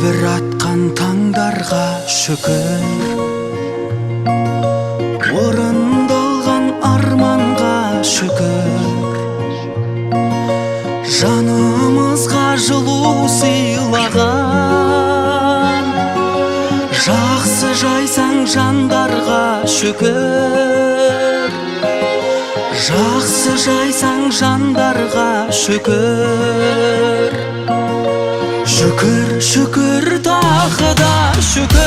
Әрбір атқан таңдарға шүкір, орындалған арманға шүкір, жанымызға жылу сыйлаған жақсы жайсаң жандарға шүкір, жақсы жайсаң жандарға шүкір. Шүкір, шүкір, тағы да шүкір,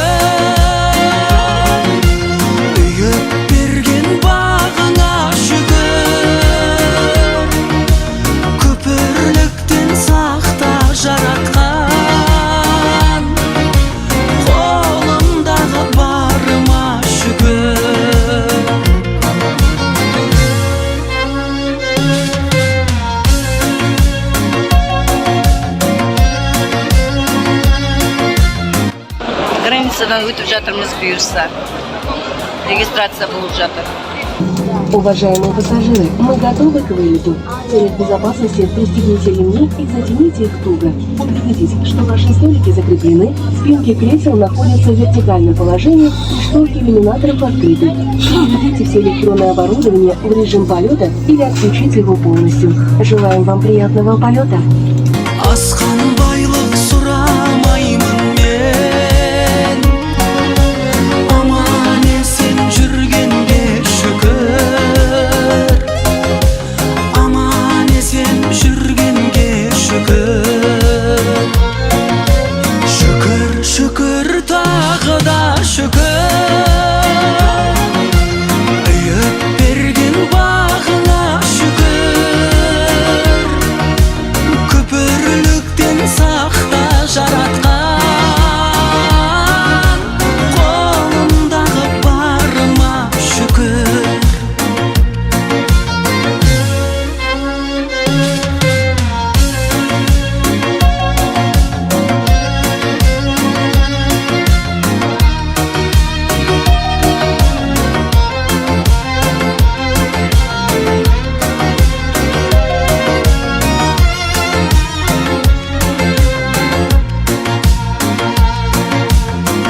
үйіп берген бағыңа шүкір, күпірліктен сақта, жаратқан, қолымдағы барыма шүкір. Границадан өтіп жатырмыз, бұйырса. Регистрация болып жатыр. Уважаемые пассажиры, мы готовы к вылету. В целях безопасности пристегните ремни и затяните их туго. Убедитесь, что ваши столики закреплены, спинки кресел находятся в вертикальном положении и шторки иллюминаторов открыты. Переведите все электронное оборудование в режим полета или отключите его полностью. Желаем вам приятного полета. Асқан байлық сұрамаймын мен, аман есен жүргенге шүкір, аман есен жүргенге шүкір. Шүкір, шүкір, тағы да шүкір, үйіп берген бағыңа шүкір, күпірліктен сақта, жаратқан, қолымдағы барыма шүкір.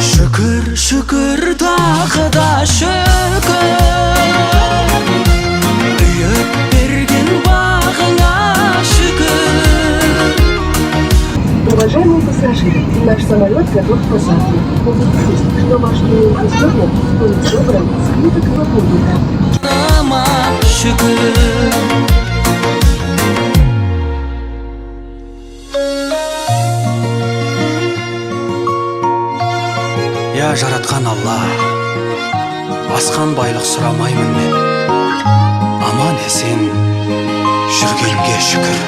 Шүкір, шүкір, тағы да шүкір, үйіп берген бағыңа шүкір. Уважаемые пассажиры, наш самолет готов к посадке. Убедитесь, что ваш ремень пристегнут, столик собран, скрыток поднята. Шүкір. Я, жаратқан Алла, асқан байлық сұрамаймын мен, аман есен жүргенге шүкір.